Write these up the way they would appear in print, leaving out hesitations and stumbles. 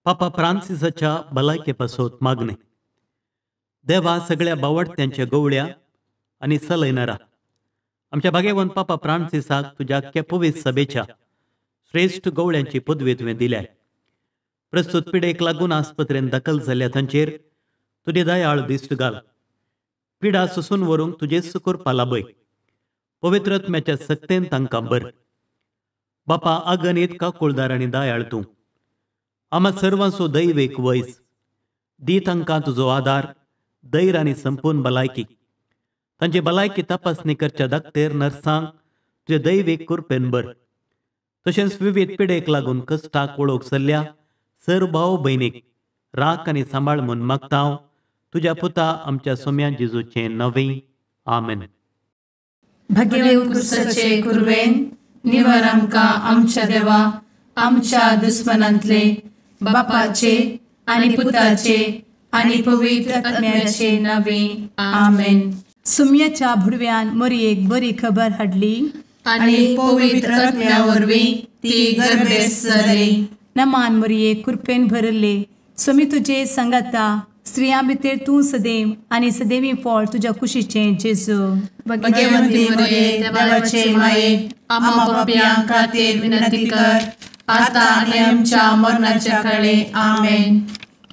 पापा फ्रांसिसाच्या भलायके पासत मागणे. देवा सगळ्या बावडत्यांच्या गवळ्या आनी सलयनारा आमच्या भाग्यवंत पापा फ्रांसिसाक तुज्या पवित्र सभेच्या श्रेश्ठ गवळ्यांची पदवी तुवें दिल्या. प्रस्तुत पिडेक लागून आस्पत्रेन दाखल जाल्ल्या तांचेर तुजी दयाळ दिश्ट घाल. पिडा सोसून व्हरूंक तुजेच कृपा लाभय. पवित्र आत्म्याच्या सक्तेन तांकां बर. बापा अगणीत काकुळदार आनी दयाळ तूं आमा सर्वांचो दैवेक वयस दी. तांकां तुजो आदार, धैर्य आनी संपूर्ण भलायकी. तांची भलायकी तपासणी करच्या दाक्तेर नर्सांक तुजे दैवीक कृपेन बर. तशेंच विविध पिडेक लागून कश्टाक वळोवंक सल्ल्या सर भाव भयणीक राख आनी सांबाळ म्हूण मागता हांव तुज्या पुता आमच्या सोम्या जेजूचें नवें. आमेन. भगेवंत क्रिस्ताचे कुर्बेन निवर आमकां आमच्या देवा आमच्या दुस्मनांतले बापाचे आनी पुताचे आनी पवित्र आत्म्याचे नावे. आमेन. सुम्याच्या भुडव्यान मोरयेक बरी खबर हाडली आनी पवित्र आत्म्या वरवीं ती गर्भेस्त जाली. नमान मोरये, कृपेन भरले, स्वामी तुजे संगाता, स्त्रियां भितर तूं सदैव आनी सदैवी फळ तुज्या कुशीचें जेजू. भगवंती मोरये, देवाचे माये, आम्हा पापयां खातीर विनंती कर आता आनी आमच्या मरणाच्या काळे. आमेन.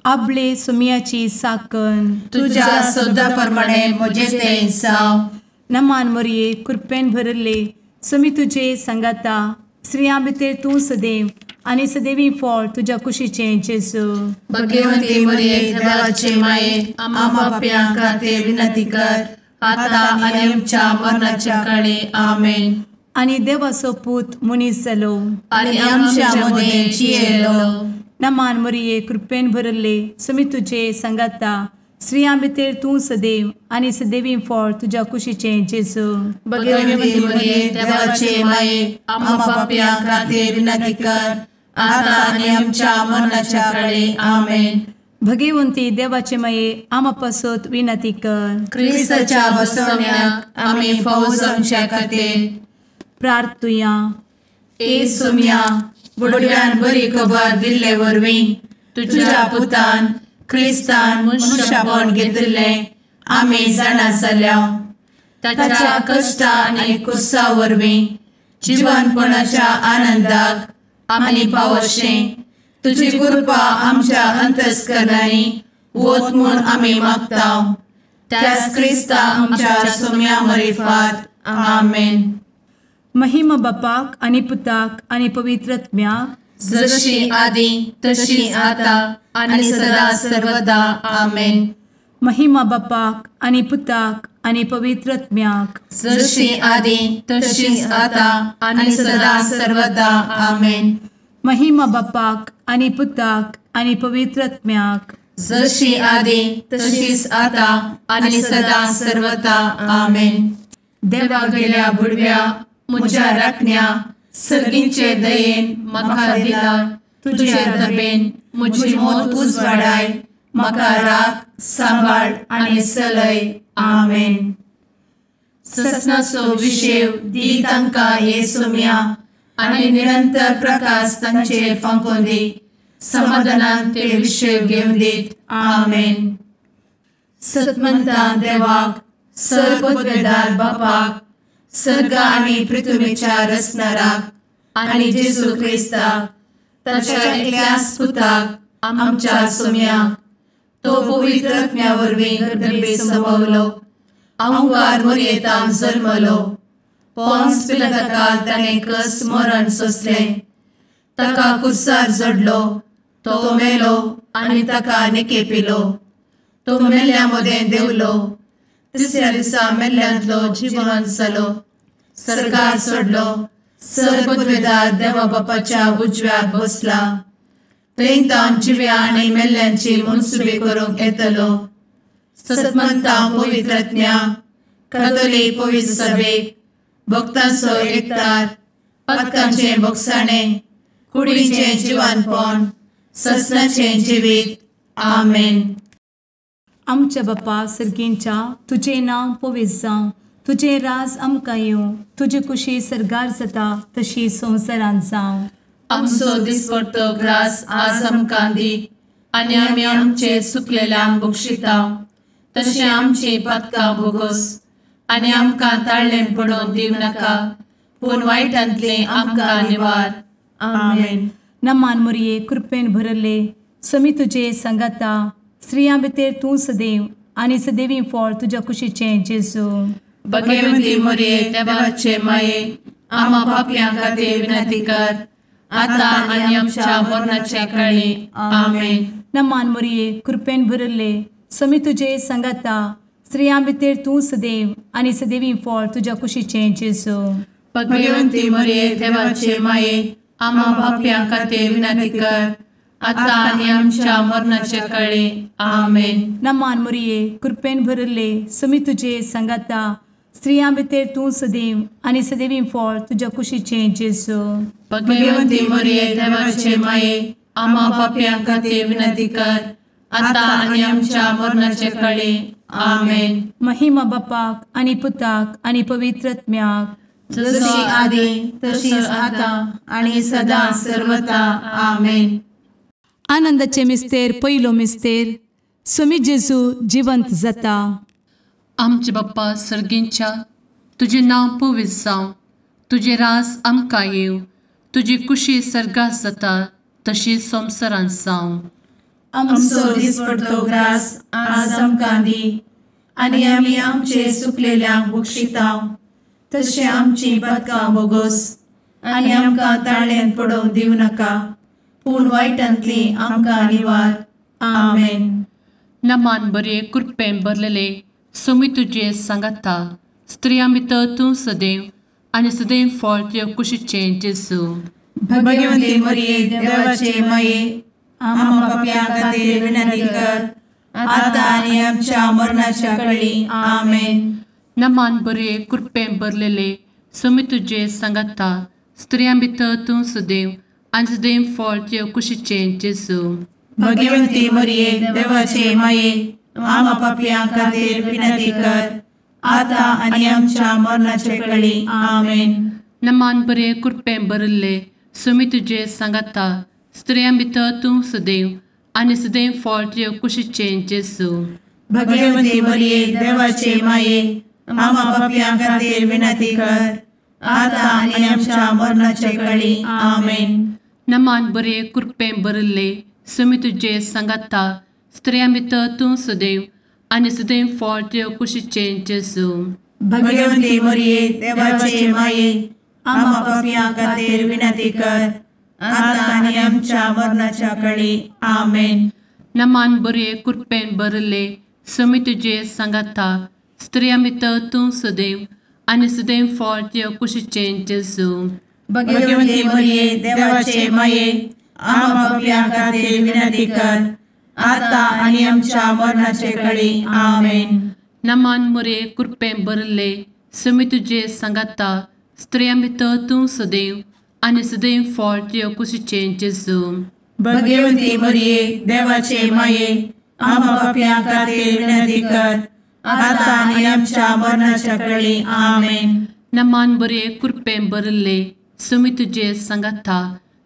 आपले सुमियाची साकन तुज्या सदा प्रमाणे म्हजें तें जावं. नमान मोरये, कृपेन भरले, स्वामी तुजे संगाता, स्त्रियां भितर तूं सदैव आनी सदैवी फळ तुज्या कुशीचें जेजू. भगवंती मोरये, देवाचे माये, आम्हा पापयां खातीर विनंती कर आता आनी आमच्या मरणाच्या काळे. आमेन. आनी देवाचो पूत मनीस जालो आनी आमच्या मदें जियेलो. नमान मोरये, कृपेन भरले, स्वामी तुजे संगाता, स्त्रियां भितर तूं सदैव आनी सदैवी फळ तुज्या कुशीचें जेजू. भगवंती मोरये, देवाचे माये, आम्हा पापयां खातीर विनंती कर आता आनी आमच्या मरणाच्या काळे. आमेन. भगवंती देवाचे माये, आम्हा पासत विनंती कर. क्रिस्ताच्या बसवण्याक आमी फावो जावच्या खातीर प्रार्थुया. ए सोम्या, बुडव्यान बरी खबर दिल्ले वरवीं तुज्या पुतान क्रिस्तान मनशापण घेतिल्लें आमी जाणा जाल्या. ताच्या कश्टा आनी कुसा वरवीं जिवनपणाच्या आनंदाक आमी पावशें तुजी कृपा आमच्या अंतस्करणांनी वत म्हूण आमी मागता. त्याच क्रिस्ता आमच्या सोम्या मरिफात. आमेन. महिमा बापाक आनी पुताक आनी पवित्र आत्म्याक, जशी आदी तशी आता आनी सदा सर्वदा. आमेन. महिमा बापाक आनी पुताक आनी पवित्र आत्म्याक, जशी आदी तशी आता आनी सदा सर्वदा. आमेन. महिमा बापाक आनी पुताक आनी पवित्र आत्म्याक, जशी आदी तशीच आता आनी सदा सर्वदा. आमेन. देवा गेल्या बुडव्या म्हज्या राखण्या सर्गींचे दयेन म्हाका दिला तुजे दबेन म्हजी मोत उजवाडाय म्हाका राख सांबाळ आनी सलय. आमेन. ससनाचो विशेव दी तांकां हे सोम्या आनी निरंतर प्रकाश तांचेर फांकोवन दी. समाधानान ते विशेव घेवन दीत. आमेन. सतमंता देवाक, सर पदवेदार बापाक, सर्ग आनी पृथ्वीच्या रचणाराक आनी जेजू क्रिस्ताक ताच्या एकल्याच पुताक आमच्या सोम्याक, तो पवित्र आत्म्या वरवीं गर्भे संभवलो, अहंकार मोरयेतान जल्मलो, पोन्स पिलाताकाल ताणें कस मरण सोंसलें, ताका कुर्सार जडलो, तो मेलो आनी ताका निकेपिलो, तो मेल्ल्या मदें देंवलो, तिसऱ्या दिसा मेल्ल्यांतलो जिवन जालो, सर्गार सोडलो, सर पदवेदार देवा बापाच्या उजव्याक बसला, थंय तावन जिव्या आनी मेल्ल्यांची मनसुबी करूंक येतलो. सतमंता पवित्र आत्म्या, कातोलीक पवित्र सभेक, भक्तांचो एकतार, पातकांचें भोगसाणें, कुडीचें जिवानपण, ससनाचें जिवीत. आमेन. आमच्या बापा सर्गींच्या, तुजें नांव पवित्र जावं, तुजें राज आमकां येवं, तुजी कुशी सर्गार जाता तशी संवसारांत जावं. आमचो दिसपडतो ग्रास आज आमकां दी आनी आमी आमचे सुकलेल्यांक बक्षिता तशें आमची पातकां भोगोस आनी आमकां ताळ्ळें पडोवन दिवं नाका पूण वायटांतलें आमकां निवार. आमेन. नमान मोरये कृपेन भरले समी तुजे सांगाता स्त्रियां भितर तूं सदैव आनी सदैवी फळ तुज्या कुशीचें जेजू. भगवती मोरये देवाचे माये आमा पापयां खातीर विनंती कर आतां आनी आमच्या मरणाच्या काळी. आमेन. नमान मोरये कृपेन भरले समी तुजे सांगाता स्त्रियां भितर तूं सदैव आनी सदैवी फळ तुज्या कुशीचें जेजू. भगवती मोरये देवाचे माये आमा पापयां खातीर विनंती कर आतां आनी आमच्या मरणाच्या काळी. आमेन. नमान मोरये कृपेन भरले समी तुजे सांगाता स्त्रियां भितर तूं सदैव आनी सदैवी फळ तुज्या कुशीचें जेजू. भगवती मोरये देवाचे माये आमा पापयां खातीर विनंती कर आतां आनी आमच्या मरणाच्या काळी. आमेन. महिमा बापाक आनी पुताक आनी पवित्र आत्म्याक जशी आदी तशीच आतां आनी सदां सर्वता. आमेन. आनंदाचे मिस्तेर पयलो मिस्तेर स्वामी जेजू जिवंत जाता. आमचे बाप्पा सर्गींच्या तुजें नांव पवित्र जावं, तुजें रास आमकां येवं, तुजी कुशी सर्गात जाता तशी संवसारांत जावं. आमचो दिसपडतो ग्रास आज आमकां दी आनी आमी आमचे सुकलेल्यांक बक्षिता तशें आमची पातकां भोगोस आनी आमकां ताळ्ळेंत पडोवंक दिवं नाका पूण वायटांतली आमकां निवार. आमेन. नमान बरे कृपेन भरलेले स्वामी तुजे सांगाता स्त्रियां भितर तूं सदैव आनी सदैव फळ तुज्या कुशीचें जेजू. भगवती मोरये देवाचे माये आमा पापयां खातीर विनंती कर आतां आनी आमच्या मरणाच्या काळी. आमेन. नमान बरे कृपेन भरलेले स्वामी तुजे सांगाता स्त्रियां भितर तूं सदैव आनी सदैव फळ तुज्या कुशीचें जेजू. भगवती मोरये देवाचे माये आमा पापयां खातीर विनंती कर आतां आनी आमच्या मरणाच्या काळी. आमेन. नमान बरे कृपेन भरलेले स्वामी तुजे सांगाता स्त्रियां भितर तूं सदैव आनी सदैव फळ तुज्या कुशीचें जेजू. भगवती मोरये देवाचे माये आमा पापयां खातीर विनंती कर आतां आनी आमच्या मरणाच्या काळी. आमेन. नमान बरे कृपेन भरलेले स्वामी तुजे सांगाता स्त्रियां भितर तूं सदैव आनी सदैव फळ तुज्या कुशीचें जेजू. भगवती मोरये देवाचे माये आमा पापयां खातीर विनंती कर आतां आनी आमच्या मरणाच्या काळी. आमेन. नमान बरे कृपेन भरलेले स्वामी तुजे सांगाता स्त्रियां भितर तूं सदैव आनी सदैव फळ तुज्या कुशीचें जेजू. भगवती मोरये देवाचे माये आमा पापयां खातीर विनंती कर आतां आनी आमच्या मरणाच्या काळी. आमेन. नमान मोरये कृपेन भरलेले स्वामी तुजे सांगाता स्त्रियां भितर तूं सदैव आनी सदैव फळ तुज्या कुशीचें जेजू. भगवती मोरये देवाचे माये आमा पापयां खातीर विनंती कर आतां आनी आमच्या मरणाच्या काळी. आमेन. नमान बरे कृपेन भरलेले स्वामी तुजे सांगाता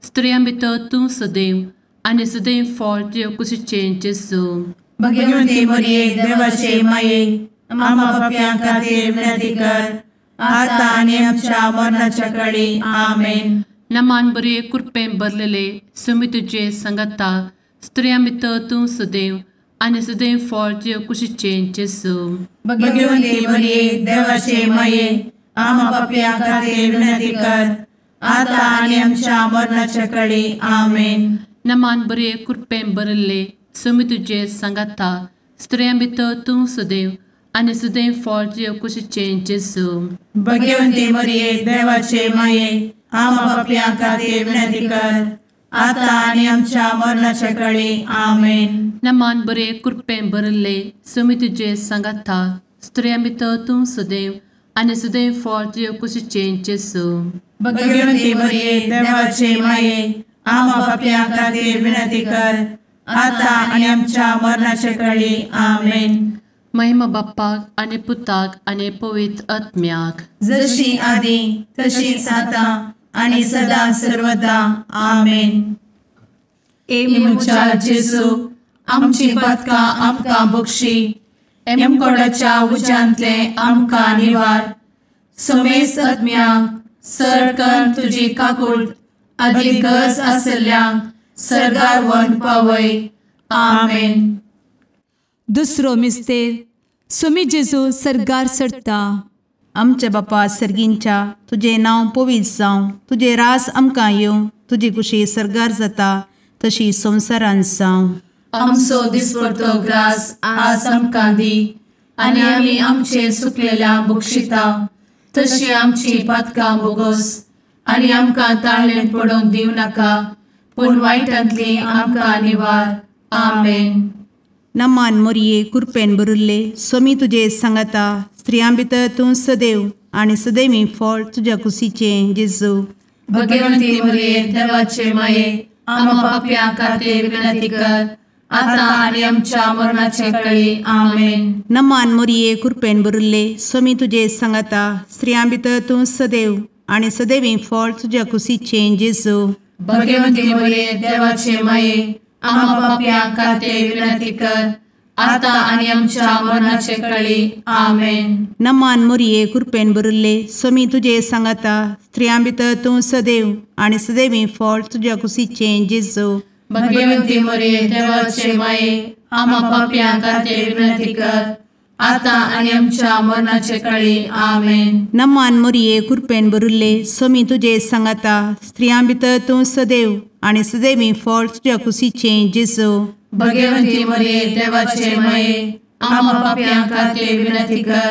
स्त्रियां भितर तूं सदैव आनी सदैव फळ तुज्या कुशीचें जेजू. भगवती मोरये देवाचे माये आमा पापयां खातीर विनंती कर आतां आनी आमच्या मरणाच्या काळी. आमेन. नमान बरे कृपेन भरलेले स्वामी तुजे सांगाता स्त्रियां भितर तूं सदैव आनी सदैव फळ तुज्या कुशीचें जेजू. भगवती मोरये देवाचे माये आमा पापयां खातीर विनंती कर आतां आनी आमच्या मरणाच्या काळी. आमेन. नमान बरे कृपेन भरलेले स्वामी तुजे सांगाता स्त्रियां भितर तूं सदैव आनी सदैव फळ तुज्या कुशीचें जेजू. भगवती मोरये देवाचे माये आमा पापयां खातीर विनंती कर आतां आनी आमच्या मरणाच्या काळी. आमेन. नमान बरे कृपेन भरलेले स्वामी तुजे सांगाता स्त्रियां भितर तूं सदैव आनी सदैव फळ तुज्या कुशीचें जेजू. भगवती मोरये देवाचे माये आमा पापयां खातीर विनंती कर आतां आनी आमच्या मरणाच्या काळी. आमेन. महिमा बाप्पाक आनी पुताक आनी पवित्र आत्म्याक जशी आदी तशीच आतां आनी सदा सर्वदा. आमेन. ए म्हज्या जेजू, आमची पातकां आमकां बक्षी, एमकोडाच्या उज्यांतले आमकां निवार. समेस्त आत्म्यांक सरकन तुजी काकूट आदी गरज आशिल्ल्यांक सर्गार व्हरून पावय. आमेन. दुसरो मिस्तेर सुमी जेजू सर्गार सरता. आमच्या बापा सर्गींच्या, तुजें नांव पवित्र जावं, तुजें रास आमकां येवं, तुजी कुशी सर्गार जाता तशी संवसारांत जावं. आमचो दिसपडतो ग्रास आज आमकां दी आनी आमी आमचे सुकलेल्या बक्षिता तशी आमची पातकां बोगोस आनी आमकां ताळेन पडोवंक दिवं नाका, पूण वायटांतली आमकां निवार. आमेन. नमान मोरये, कुरपेन भरिल्ले, सोमी तुजे सांगाता, स्त्रियां भितर तूं सदैव आनी सदैवी फळ तुज्या कुशीचें जेजू. भगवंती मोरये, देवाचे माये, आमा पापयां खातीर विनंती कर, आतां आनी आमच्या मरणाचे कळी. आमेन. नमान मोरये, कुरपेन भरिल्ले, सोमी तुजे सांगाता, स्त्रियां भितर तूं सदैव आनी सदैवी फळ तुज्या कुशीचें जेजू. भगवंती मोरये, देवाचे माये, आमा पापयां खातीर विनंती कर, आतां आनी आमच्या मरणाचे कळी. आमेन. नमान मोरये, कुरपेन भरिल्ले, सोमी तुजे सांगाता, स्त्रियां भितर तूं सदैव आनी सदैवी फळ तुज्या कुशीचें जेजू. भगवंती मोरये, देवाचे माये, आमा पापयां खातीर विनंती कर, आतां आनी आमच्या मरणाचे कळी. आमेन. नमान मोरये, कुरपेन भरिल्ले, सोमी तुजे सांगाता, स्त्रियां भितर तूं सदैव आनी सदैवी फळ तुज्या कुशीचें जेजू. भगवंती मोरये, देवाचे माये, आमा पापयां खातीर विनंती कर,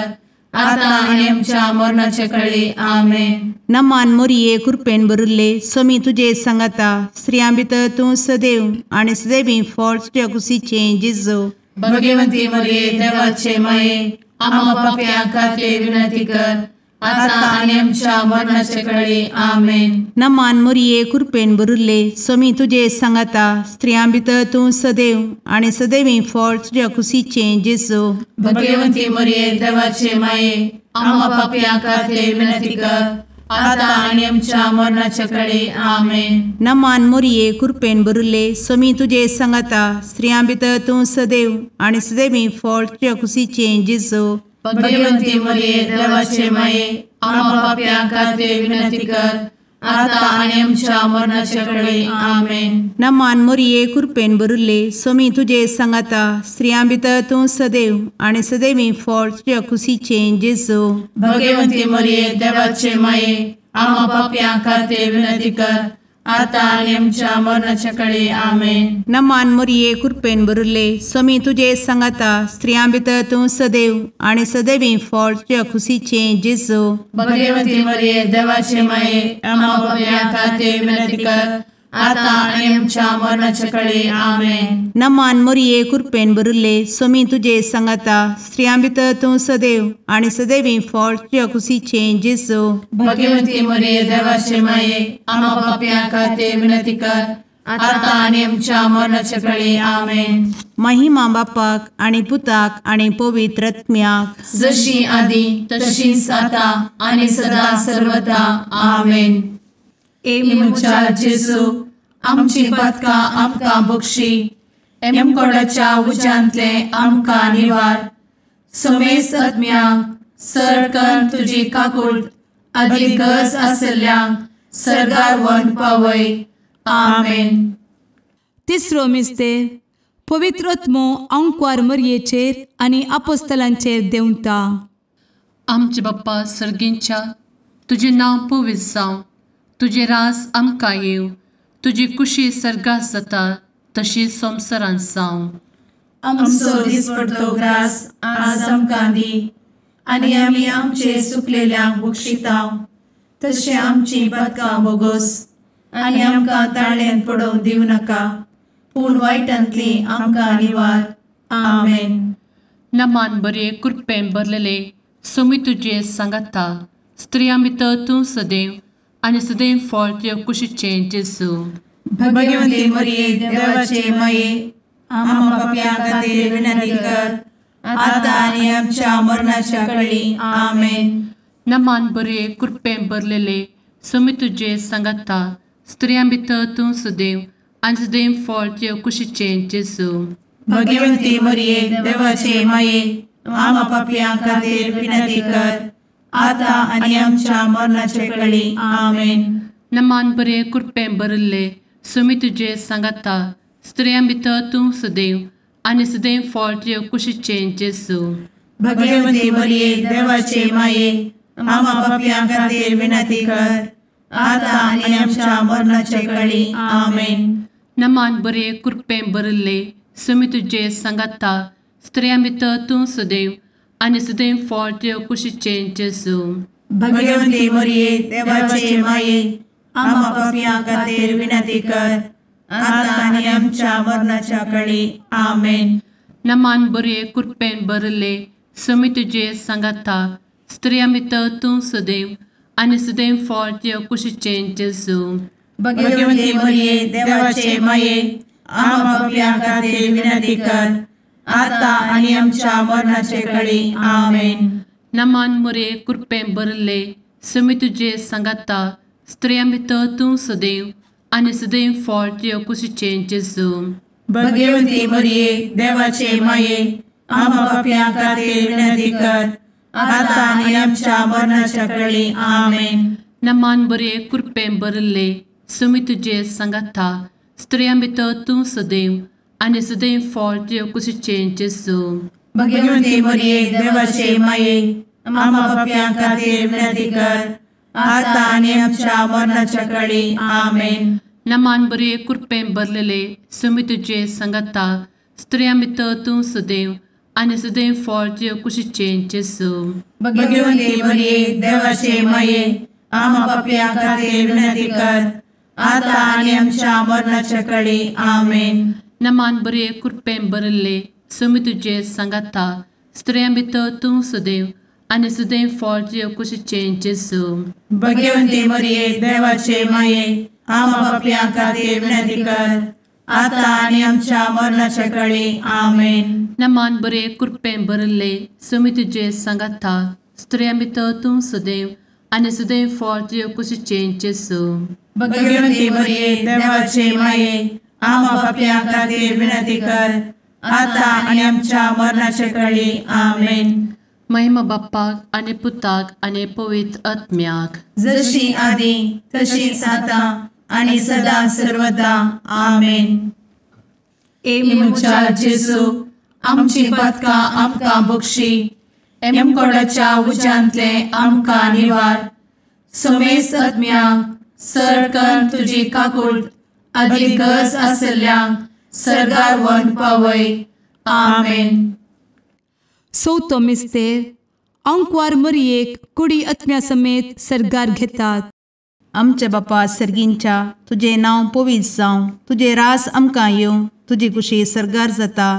आतां आनी आमच्या मरणाचे कळी. आमेन. नमान मोरये, कुरपेन भरिल्ले, सोमी तुजे सांगाता, स्त्रियां भितर तूं सदैव आनी सदैवी फळ तुज्या कुशीचें जेजू. भगवंती मोरये, देवाचे माये, आमा पापयां खातीर विनंती कर, आतां आनी आमच्या मरणाचे कळी. आमेन. नमान मोरये, कुरपेन भरिल्ले, सोमी तुजे सांगाता, स्त्रियां भितर तूं सदैव आनी सदैवी फळ तुज्या कुशीचें जेजू. भगवंती मोरये, देवाचे माये, आमा पापयां खातीर विनंती कर, आतां आनी आमच्या मरणाचे कळी. आमेन. नमान मोरये, कुरपेन भरिल्ले, सोमी तुजे सांगाता, स्त्रियां भितर तूं सदैव आनी सदैवी फळ तुज्या कुशीचें जेजू. भगवंती मोरये, देवाचे माये, आमा पापयां खातीर विनंती कर, आतां आनी आमच्या मरणाचे कळी. आमेन. नमान मोरये, कुरपेन भरिल्ले, सोमी तुजे सांगाता, स्त्रियां भितर तूं सदैव आनी सदैवी फळ तुज्या कुशीचें जेजू. भगवंती मोरये, देवाचे माये, आमा पापयां खातीर विनंती कर, आतां आनी आमच्या मरणाचे कळी. आमेन. नमान मोरये, कुरपेन भरिल्ले, सोमी तुजे सांगाता, स्त्रियां भितर तूं सदैव आनी सदैवी फळ तुज्या कुशीचें जेजू. भगवंती मोरये, देवाचे माये, आमा पापयां खातीर विनंती कर, आतां आनी आमच्या मरणाचे कळी. आमेन. नमान मोरये, कुरपेन भरिल्ले, सोमी तुजे सांगाता, स्त्रियां भितर तूं सदैव आनी सदैवी फळ तुज्या कुशीचें जेजू. भगवंती मोरये, देवाचे माये, आमा पापयां खातीर विनंती कर, आतां आनी आमच्या मरणाचे कळी. आमेन. महिमा बापाक आनी पुताक आनी पवित्र आत्म्याक, जशी आदी तशीच आतां आनी सदा सर्वदा. आमेन. ए म्हज्या जेजू, आमची पातकां आमकां बक्षी, एमकोडाच्या उज्यांतले आमकां निवार. समेस्त आत्म्यांक सरकन तुजी काकूट आदी गरज आशिल्ल्यांक सर्गार व्हरून पावय. आमेन. तिसरो मिस्तेर पवित्र आत्मो आंकवार मरयेचेर आनी आपोस्तलांचेर देंवता. आमचे बाप्पा सर्गींच्या, तुजें नांव पवित्र जावं, तुजें रास आमकां येवं, तुजी कुशी सर्गात जाता तशी संवसारांत जावं. आमचो दिसपडतो ग्रास आज आमकां दी आनी आमी आमचे सुकलेल्यांक बक्षिता तशें आमची पातकां बोगोस आनी आमकां ताळ्यान पडोवंक दिवं नाका, पूण वायटांतली आमकां निवार. आमेन. नमान बरे कृपेन भरलेले, सोमी तुजे सांगाता, स्त्रियां भितर तूं सदैव आनी सदैव फळ तुज्या कुशीचें जेजू. भगवंती मरिये, देवाचे माये, आम्हा पाप्यां खातीर विनंती कर, आतां आनी आमच्या मरणाच्या कळी. आमेन. नमान बरे कृपेन भरलेले, सोमी तुजे सांगाता, स्त्रियां भितर तूं सुदैव आनी सुदैव फळ तुजे कुशीचें जेजू। भगवंती मरिये देवाचे माये, आमा पापयां खातीर विनंती कर, आतां आनी आमच्या मरणाचे वेळी। आमेन। नमान बरे कृपेन भरिल्ले, सोमी तुजे सांगाता, स्त्रियां भितर तूं सुदैव आनी सुदैव फळ तुजे कुशीचें जेजू। भगवंती मरिये देवाचे माये, आमा पापयां खातीर विनंती कर, आतां आनी आमच्या मरणाचे वेळी। आमेन। नमान बरे कृपेन भरिल्ले, सोमी तुजे सांगाता, स्त्रियां भितर तूं सुदैव आनी सुदैव फळ तुजे कुशीचें जेजू। भगवंती मरिये देवाचे माये, आमा पापयां खातीर विनंती कर, आतां आनी आमच्या मरणाच्या वेळी। आमेन। नमान बरे कृपेन भरिल्ले, सोमी तुजे सांगाता, स्त्रियां भितर तूं सुदैव आनी सुदैव फळ तुजे कुशीचें जेजू। भगवंती मरिये देवाचे माये, आमा पापयां खातीर विनंती कर, आतां आनी आमच्या मरणाचे वेळी। आमेन। नमान मरिये कृपेन भरिल्ले, सोमी तुजे सांगाता, स्त्रियां भितर तूं सुदैव आनी सुदैव फळ तुजे कुशीचें जेजू। भगवंती मरिये देवाचे माये, आमा पापयां खातीर विनंती कर, आतां आनी आमच्या मरणाच्या वेळी। आमेन। नमान बरे कृपेन भरिल्ले, सोमी तुजे सांगाता, स्त्रियां भितर तूं सुदैव आनी सुदैव फळ तुजे कुशीचें जेजू। भगवंती मरिये देवाचे माये, आमा पापयां खातीर विनंती कर, आतां आनी आमच्या मरणाच्या वेळी। आमेन। नमान बरे कृपेन भरिल्ले, सोमी तुजे सांगाता, स्त्रियां भितर तूं सुदैव आनी सुदैव फळ तुजे कुशीचें जेजू। भगवंती मरिये देवाचे माये, आमा पापयां खातीर विनंती कर, आतां आनी आमच्या मरणाच्या वेळी। आमेन। नमान बरे कृपेन भरिल्ले, सोमी तुजे सांगाता, स्त्रियां भितर तूं सुदैव आनी सुदैव फळ तुजे कुशीचें जेजू। भगवंती मरिये देवाचे माये, आमा पापयां खातीर विनंती कर, आतां आनी आमच्या मरणाच्या वेळी। आमेन। नमान बरे कृपेन भरिल्ले, सोमी तुजे सांगाता, स्त्रियां भितर तूं सुदैव आनी सुदैव फळ तुजे कुशीचें जेजू। भगवंती मरिये देवाचे माये, आमा पापयां खातीर विनंती कर, आतां आनी आमच्या मरणाच्या वेळी। आमेन। महिमा बाप्पाक आनी पुताक आनी पवित्र आत्म्याक, जशी आदी तशीच आतां आनी सदा सर्वदा। आमेन। ए म्हज्या जेजू, आमची पातकां आमकां बक्षी, एमकोडाच्या उज्यांतले आमकां निवार, समेस्त आत्म्यांक सरकन तुजी काकूट आदी गरज आसल्ल्यांक सर्गार व्हरून पावय। आमेन। चवथो मिस्तेर, आंकवार मरियेक कुडी आत्म्या समेत सर्गार घेतात। आमच्या बापा सर्गींच्या, तुजें नांव पवित्र जावं, तुजें रास आमकां येवं, तुजी कुशी सर्गार जाता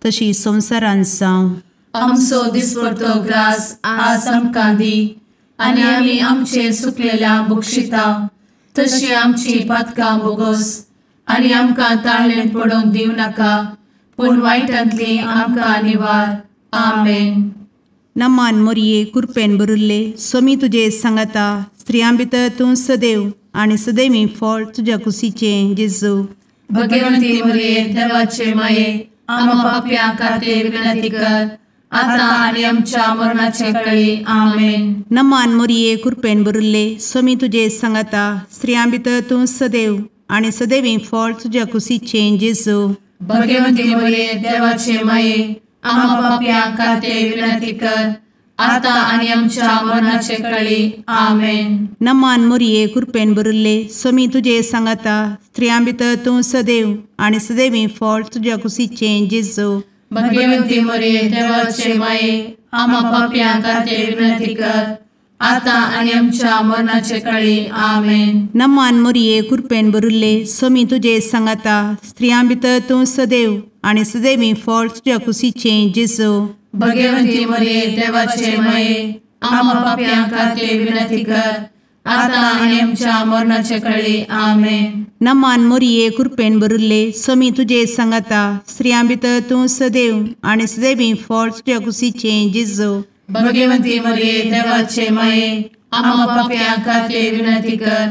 तशी संवसारांत जावं। आमचो दिसपडतो ग्रास आज आमकां दी, आनी आमी आमचे सुकलेल्या बक्षिता तशी आमची पातकां बोगोस, आनी आमकां ताळेन पडोवंक दिवं नाका, पूण वायटांतली आमकां निवार। आमेन। नमान मोरये कृपेन भरिल्ले, सोमी तुजे सांगाता, स्त्रियां भितर तूं सदैव आनी सदैवी फळ तुज्या कुशीचें जेजू। भगवंती मरिये देवाचे माये, आमा पापयां खातीर विनंती कर, आतां आनी आमच्या मरणाचे वेळी। आमेन। नमान मोरये कृपेन भरिल्ले, सोमी तुजे सांगाता, स्त्रियां भितर तूं सदैव आनी सदैवी फळ तुज्या कुशीचें जेजू। भगवंती मरिये देवाचे माये, आमा पापयां खातीर विनंती कर, आतां आनी आमच्या मरणाचे वेळी। आमेन। नमान मोरये कृपेन भरिल्ले, सोमी तुजे सांगाता, स्त्रियां भितर तूं सदैव आनी सदैवी फळ तुज्या कुशीचें जेजू। भगवंती मरिये देवाचे माये, आमा पापयां खातीर विनंती कर, आतां आनी आमच्या मरणाचे वेळी। आमेन। नमान मोरये कृपेन भरिल्ले, सोमी तुजे सांगाता, स्त्रियां भितर तूं सदैव आनी सदैवी फळ तुज्या कुशीचें जेजू। भगवंती मरिये देवाचे माये, आमा पापयां खातीर विनंती कर, आतां आनी आमच्या मरणाचे वेळी। आमेन। नमान मोरये कृपेन भरिल्ले, सोमी तुजे सांगाता, स्त्रियां भितर तूं सदैव आनी सदैवी फळ तुज्या कुशीचें जेजू। भगवंती मरिये देवाचे माये, आम्हा पापयां खातीर विनंती कर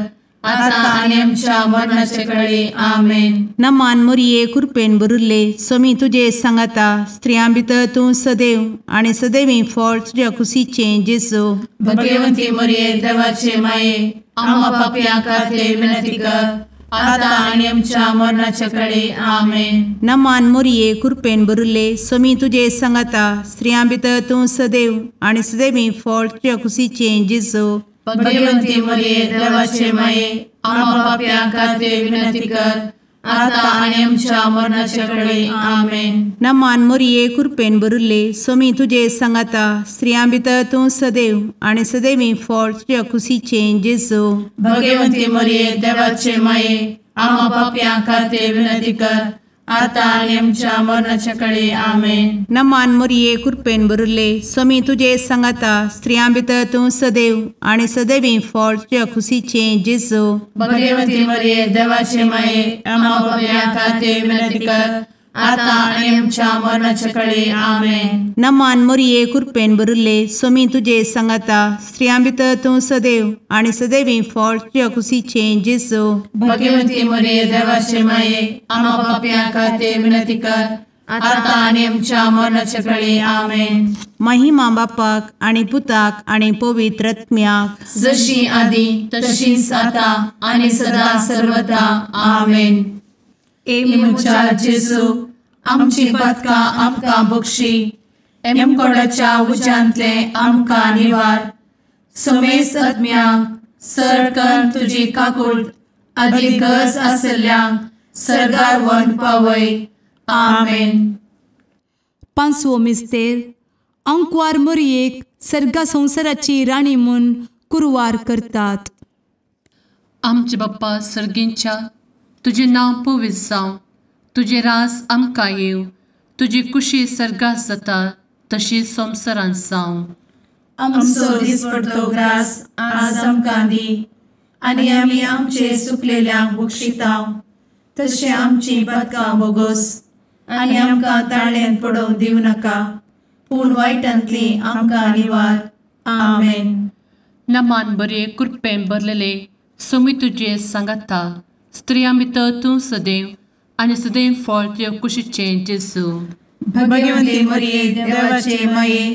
आतां आनी आमच्या मरणाचे कळी. आमेन. नमान मोरये कृपेन भरिल्ले स्वामी तुजे सांगाता, स्त्रियां भितर तूं सदैव आनी सदैवी फळ तुज्या कुशीचें जेजू. भगवंती मोरये देवाचे माये आम्हा पापयां खातीर विनंती कर आतां आनी आमच्या मरणाचे कळी. आमेन. नमान मोरये कृपेन भरिल्ले स्वामी तुजे सांगाता, स्त्रियां भितर तूं सदैव आनी सदैवी फळ तुज्या कुशीचें जेजू. भगवंती मोरये देवाचे माये आम्हा पापयां खातीर विनंती कर आतां आनी आमच्या मरणाचे कळी. आमेन. नमान मोरये कृपेन भरिल्ले स्वामी तुजे सांगाता, स्त्रियां भितर तूं सदैव आनी सदैवी फळ तुज्या कुशीचें जेजू. भगवंती मोरये देवाचे माये आम्हा पापयां खातीर विनंती कर आतां आनी आमच्या मरणाचे कळी. आमेन. नमान मोरये कृपेन भरिल्ले स्वामी तुजे सांगाता, स्त्रियां भितर तूं सदैव आनी सदैवी फळ तुज्या कुशीचें जेजू. भगवंती मोरये देवाचे माये आम्हा पापयां खातीर विनंती कर आतां आनी आमच्या मरणाचे कळी. आमेन. नमान मोरये कृपेन भरिल्ले स्वामी तुजे सांगाता, स्त्रियां भितर तूं सदैव आनी सदैवी फळ तुज्या कुशीचें जेजू. भगवंती मोरये देवाचे माये आम्हा पापयां खातीर विनंती कर आतां आनी आमच्या मरणाचे कळी. आमेन. महिमा बापाक आनी पुताक आनी पवित्र आत्म्याक, जशी आदी तशीच आतां आनी सदा सर्वदा. आमेन. ए म्हज्या जेजू आमची पातकां आमकां बक्षी, एमकोडाच्या उज्यांतले आमकां निवार, समेस्त आत्म्यांक सरकन तुजी काकूट आदी गरज आशिल्ल्यांक सर्गार व्हरून पावय. आमेन. पांचवो मिस्तेर अंकवार मोरयेक सर्गा संवसाराची राणी म्हूण कुरवार करतात. आमचे बाप्पा सर्गींच्या, तुजें नांव पवित्र जावं, तुजें राज आमकां येवं, तुजी कुशी सर्गात जाता तशी संवसारांत जावं. आमचो दिसपडतो ग्रास आज आमकां दी आनी आमी आमचे चुकलेल्यांक बक्षिता तशें आमची पातकां बोगोस आनी आमकां ताळ्यांत पडोवंक दिवं नाका, पूण वायटांतली आमकां निवार. आमेन. नमान बरे कृपेन भरलेले स्वामी तुजे सांगाता, स्त्रियां भितर तूं सदैव आनी सदैव फळ तुज्या कुशीचें जेजू. भगवंती मोरये देवाचे माये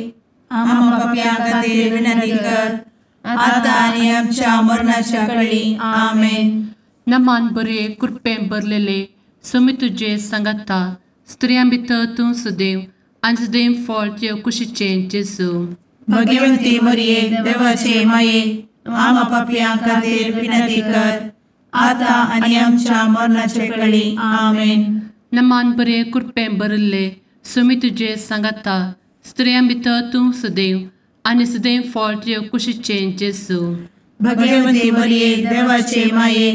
आम्हा पापयां खातीर विनंती कर आतां आनी आमच्या मरणाच्या कळी. आमेन. नमान बरे कृपेन भरलेले स्वामी तुजे सांगाता, स्त्रियां भितर तूं सदैव आनी सदैव फळ तुज्या कुशीचें जेजू. भगवंती मोरये देवाचे माये आम्हा पापयां खातीर विनंती कर आतां आनी आमच्या मरणाचे कळी. आमेन. नमान बरे कृपेन भरिल्ले स्वामी तुजे सांगाता, स्त्रियां भितर तूं सदैव आनी सदैव फळ तुज्या कुशीचें जेजू. भगवंती मोरये देवाचे माये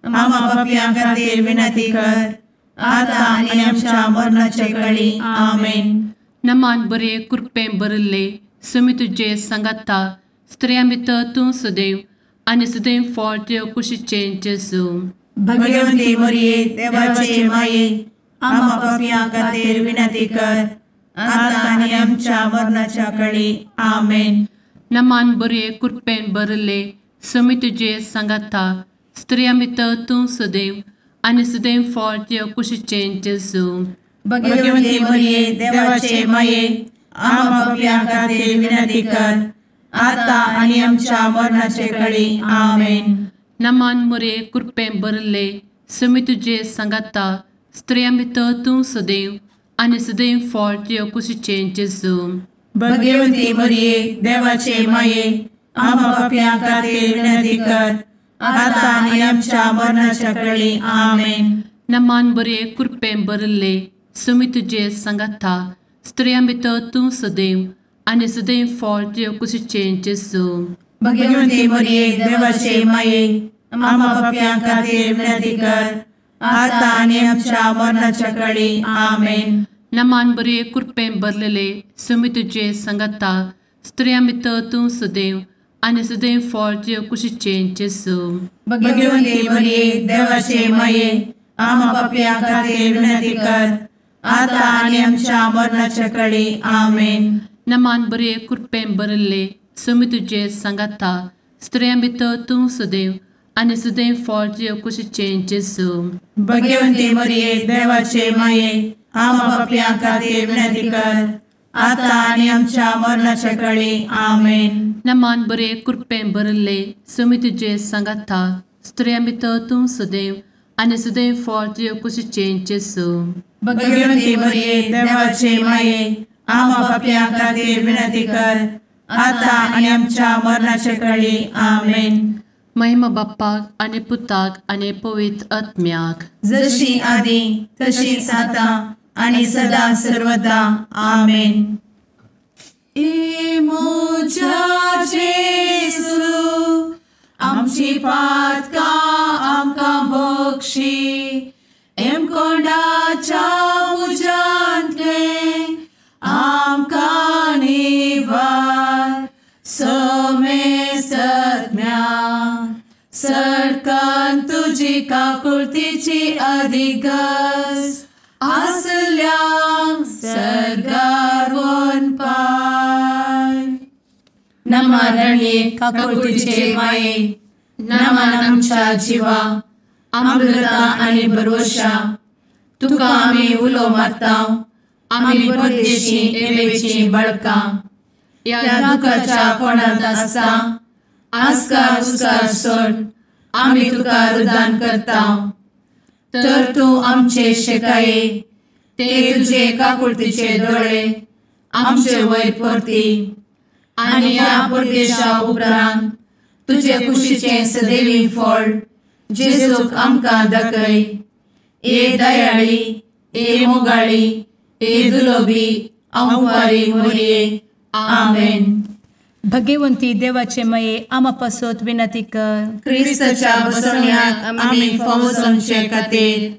आम्हा पापयां खातीर विनंती कर आतां आनी आमच्या मरणाचे कळी. आमेन. नमान बरे कृपेन भरिल्ले स्वामी तुजे सांगाता, स्त्रियां भितर तूं सदैव आनी सदैव फळ तुज्या कुशीचें जेजू. भगवंती मोरये देवाचे माये आम्हा पापयां खातीर विनंती कर आतां आनी आमच्या मरणाच्या कळी. आमेन. नमान बरे कृपेन भरिल्ले स्वामी तुजे सांगाता, स्त्रियां भितर तूं सदैव आनी सदैव फळ तुज्या कुशीचें जेजू. भगवंती मोरये देवाचे माये आम्हा पापयां खातीर विनंती कर आतां आनी आमच्या मरणाचे कळी. आमेन. नमान मोरये कृपेन भरिल्ले स्वामी तुजे सांगाता, स्त्रियां भितर तूं सदैव आनी सदैव फळ तुज्या कुशीचें जेजू. भगवंती मोरये देवाचे माये आम्हा पापयां खातीर विनंती कर आतां आनी आमच्या मरणाच्या कळी. आमेन. नमान बरे कृपेन भरिल्ले स्वामी तुजे सांगाता, स्त्रियां भितर तूं सदैव आनी सदैव फळ तुज्या कुशीचें जेजू. भगवंती मोरये देवाचे माये आम्हा पापयां खातीर विनंती कर आतां आनी आमच्या मरणाच्या कळी. आमेन. नमान बरे कृपेन भरलेले स्वामी तुजे सांगाता, स्त्रियां भितर तूं सदैव आनी सदैव फळ तुज्या कुशीचें जेजू. भगवंती मोरये देवाचे माये आम्हा पापयां खातीर विनंती कर आतां आनी आमच्या मरणाच्या कळी. आमेन. नमान बरे कृपेन भरिल्ले स्वामी तुजे सांगाता, स्त्रियां भितर तूं सदैव आनी सदैव फळ तुजे कुशीचें जेजू। भगवंती मरिये देवाचे माये आमा पापयां खातीर विनंती कर आता आनी आमच्या मरणाच्या काळी। आमेन। नमान बरे कृपेन भरिल्ले स्वामी तुजे सांगाता स्त्रियां भितर तूं सदैव आनी सदैव फळ तुजे कुशीचें जेजू। भगवंती मरिये देवाचे माये आमा पापयां खातीर विनंती कर आता आनी आमच्या मरणाच्या काळी। आमेन। महिमा बाप्पाक आनी पुताक आनी पवित्र आत्म्याक, जशी आदी तशीच आता आनी सदा सर्वदा। आमेन। ए म्हज्या जेजू आमची पातकां आमकां बक्षी, एमकोंडाच्या उज्यांतले आमकां निवार, समेस्तज्ञा सरकान तुजी काकुळतीची अधिगस आसल्यांक सर्गार वनपाय। नमरणे काकुळतीचे माये, नमन आमच्या जिवा अमृता आनी भरवशा, तुका आमी उलो मारता, आमी परदेशी एवेची बळकां, ह्या दुखाच्या कोणांत आसता आस्कार उस्कार सोड आमी तुका रुदान करता, तर तूं आमचे शेकाये ते तुजे काकुळतीचे दोळे आमचे वयर परती आनी ह्या परदेशा उपरांत तुजे कुशीचें सदैवी फळ जेजूक आमकां दाखय। ए दयाळी, ए मोगाळी, ए दुलोबी अंवारी मोरये। आमेन। भगवंती देवाचे मये आमा पासत विनंती कर। क्रिस्ताच्या बसवण्याक आमी फावो जावचे खातीर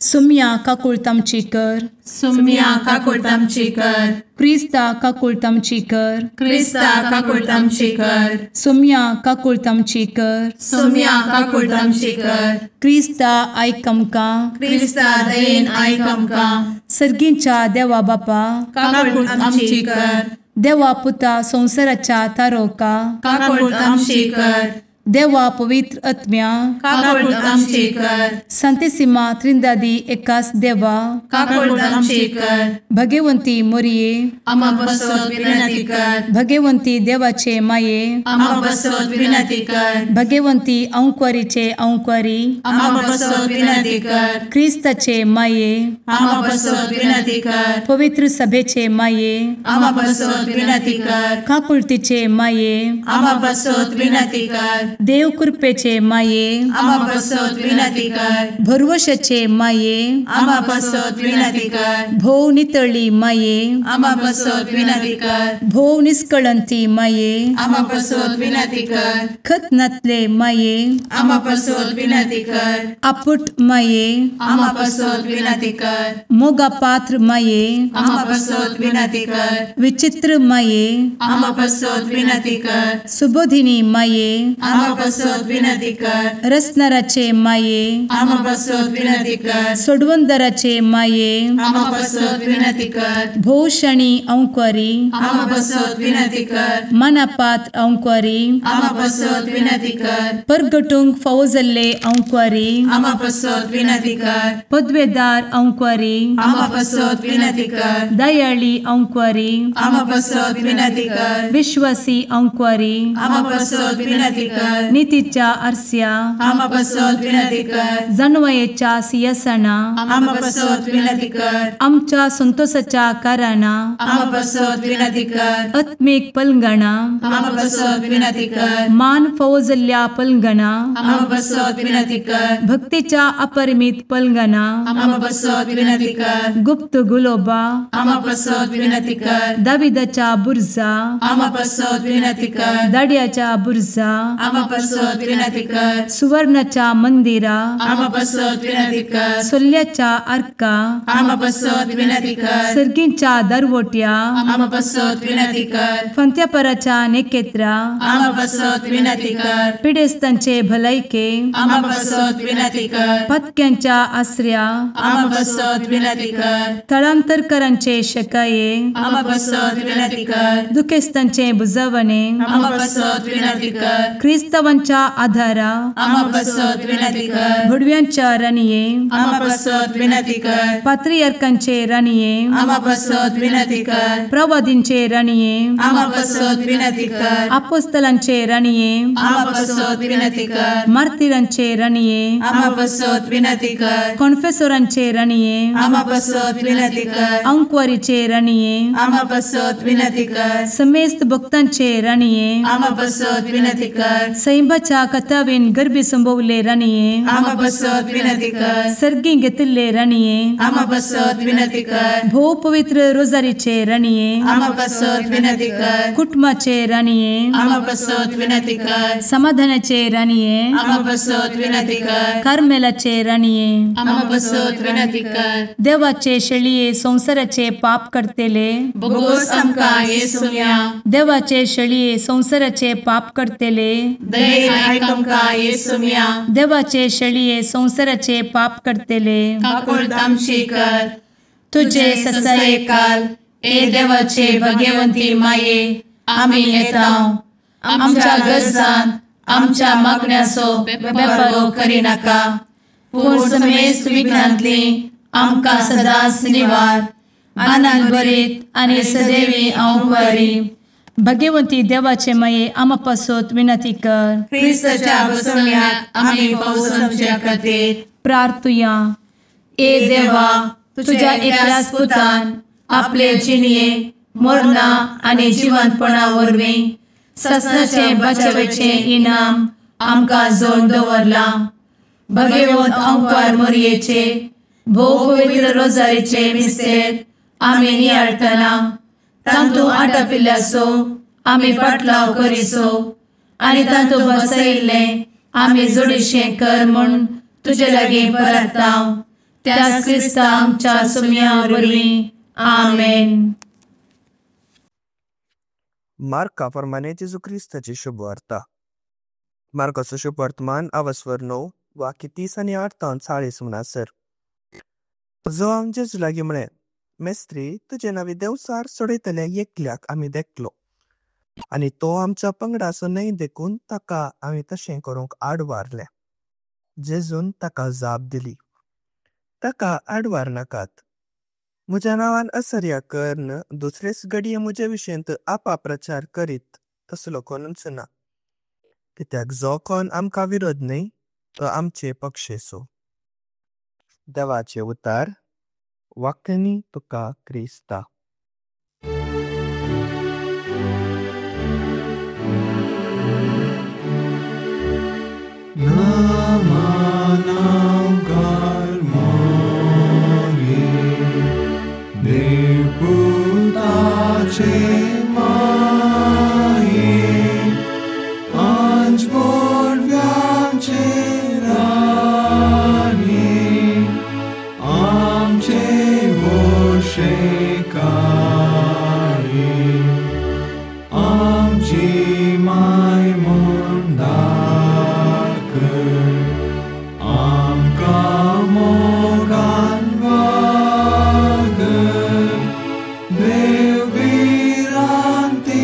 सुम्या काकुळट आमची कर। सुम्या काकुळट आमची कर। क्रिस्ता काकुळट आमची कर। क्रिस्ता काकुळट आमची कर। सुम्या काकुळट आमची कर। सुम्या काकुळट आमची कर। क्रिस्ता आयक आमकां। क्रिस्ता दयेन आयक आमकां। सर्गींच्या देवा बापा काकुळट आमची कर। देवा पुता संवसाराच्या तारोका काकुळट आमची कर। देवा पवित्र आत्म्या काकुळट आमची कर। संतेसिमा त्रिंदादी एकास देवा काकुळट आमची कर। भगवंती मोरये आमा पासत विनंती कर। भगवंती देवाचे माये आमा पासत विनंती कर। भगवंती अंकुरीचे अंकुरी आमा पासत विनंती कर। क्रिस्ताचे माये आमा पासत विनंती कर। पवित्र सभेचे माये आमा पासत विनंती कर। काकुळतीचे माये आमा पासत विनंती कर। देव कृपेचे माये आमा पासत विनंती कर। भरवशाचे माये आमा पासत विनंती कर। भोव नितळी माये आमा पासत विनंती कर। भोव निष्कळंती माये आमा पासत विनंती कर। खतनातले माये आमा पासत विनंती कर। आपुट माये आमा पासत विनंती कर। मोगा पात्र माये आमा पासत विनंती कर। विचित्र माये आमा पासत विनंती कर। सुबोधिनी माये आमा पासत विनंती कर। रसनाराचे माये आमा पासत विनंती कर। सोडवंदराचे माये आमा पासत विनंती कर। भोवशणी अंकुरी आमा पासत विनंती कर। मनापात्र अंकुरी आमा पासत विनंती कर। परगटूंक फावो जाल्ले अंकुरी आमा पासत विनंती कर। पदवेदार अंकुरी आमा पासत विनंती कर। दयाळी अंकुरी आमा पासत विनंती कर। विश्वासी अंकुरी आमा पासत विनंती कर। नितीच्या आरस्या आमा पासत विनंती कर। जानवयेच्या सिंहासना आमा पासत विनंती कर। आमच्या संतोषाच्या कारणां आमा पासत विनंती कर। आत्मीक पलंगणा आमा पासत विनंती कर। मान फावो जाल्ल्या पलंगणा आमा पासत विनंती कर। भक्तीच्या अपरिमित पलंगणा आमा पासत विनंती कर। गुप्त गुलोबा आमा पासत विनंती कर। दाविदाच्या बुर्जा आमा पासत विनंती कर। दाड्याच्या बुर्जा आमा आमा पासत विनंती कर. सुवर्णाच्या मंदिरा आमा पासत विनंती कर. सोल्ल्याच्या आर्का आमा पासत विनंती कर. सर्गींच्या दरवट्या आमा पासत विनंती कर. फंत्यापराच्या नेकेत्रा आमा पासत विनंती कर. पिडेस्तांचे भलायके आमा पासत विनंती कर. पत्क्यांच्या आसऱ्या आमा पासत विनंती कर. थळांतरकरांचे शकाये आमा पासत विनंती कर. दुखेस्तांचे बुजवणे आमा पासत विनंती कर. क्रिस्तावांच्या आधारा आमा पासत विनंती कर. भुडव्यांच्या राणये आमा पासत विनंती कर. पात्रियार्कांचे राणये आमा पासत विनंती कर. प्रवादींचे राणये आमा पासत विनंती कर. आपोस्तलांचे राणये आमा पासत विनंती कर. मार्तिरांचे राणये आमा पासत विनंती कर. कॉन्फेसोरांचे राणये आमा पासत विनंती कर. अंकवारीचे राणये आमा पासत विनंती कर. समेस्त भक्तांचे राणये आमा पासत विनंती कर. सैंबाच्या कथावेन गर्भी संभवले राणये आमा पासत विनंती कर. सर्गी घेतिल्ले राणये आमा पासत विनंती कर. भोव पवित्र रोजारीचे राणये आमा पासत विनंती कर. कुटुंबाचे राणये आमा पासत विनंती कर. समाधानाचे राणये आमा पासत विनंती कर. कार्मेलाचे राणये आमा पासत विनंती कर. देवाचे शेळये संसाराचे पाप करतेले बोगोस आमकां येसुम्या. देवाचे शेळये संसाराचे पाप करतेले दयेन आयक आमकां येसुम्या. देवाचे शेळये संसाराचे पाप करतेले काकूळत आमची कर. तुझे ससायेकाल ए देवाचे भगवंती माये आमी येता आमच्या गरजान आमच्या मागण्याचो बेपारो करिनाका, पूण समेस्त विघ्नांतली आमकां सदांच निवार. आनंद भरीत आनी सदैवी अंकुरी भगवंती देवाचे माये आमा पासत विनंती कर. क्रिस्ताच्या बसवण्याक आमी पावसाच्या खातीर प्रार्थुया. ए देवा, तुझ्या एकल्याच पुतान आपले जिणये मरणा आनी जिवंतपणा वरवीं ससनाचे बचावेचे इनाम आमकां जोडून दवरलां. भगवंत अंकार मोरयेचे भोव पवित्र रोजारीचे मिस्तेर आमी नियाळटना तांतू आटापिल्ल्याचो आमी पाटलाव करिसो आनी तांतू बसयिल्लें आमी जोडीशें कर म्हूण तुजे लागीं परताव. त्याच क्रिस्ता आमच्या सुम्या वरवीं. आमेन. मार्का प्रमाणे जेजू क्रिस्ताची शुभवार्ता. मार्काचो शुभवर्तमान आवस्वर 9 वाक्य 30 आनी 8 40 म्हणसर. जो जेजू लागीं म्हळें, मेस्त्री, तुजे नावी देवचार सोडयतल्या एकल्याक आमी देखलो आनी तो आमच्या पंगडाचो न्हय देखून ताका आमी तशें करूंक आडवारले. जेजून ताका जाप दिली, ताका आडवार नाकात. म्हज्या नांवान असर्या करन दुसरेच घडये म्हजे विशयंत आपाप्रचार करीत तसलो कोणूच ना, कित्याक जो कोण आमकां विरोध न्हय तो आमचे पक्षेचो. देवाचे उतार वाक्यांनी तुका क्रिस्ता. Dev Viranti.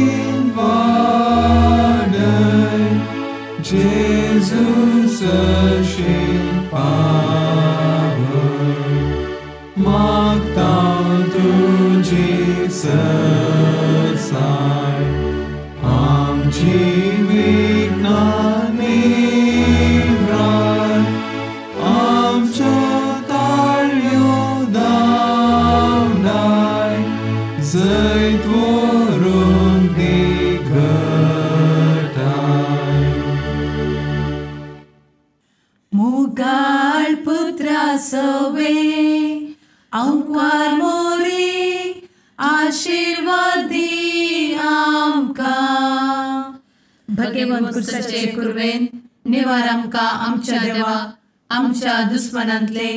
भगेवंत कुर्साचे कुरवेन निवार आमकां आमच्या देवा आमच्या दुस्मनांतले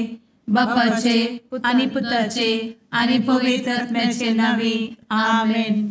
बापाचे आनी पुताचे आनी पवित्र आत्म्याचे नांवी आमेन.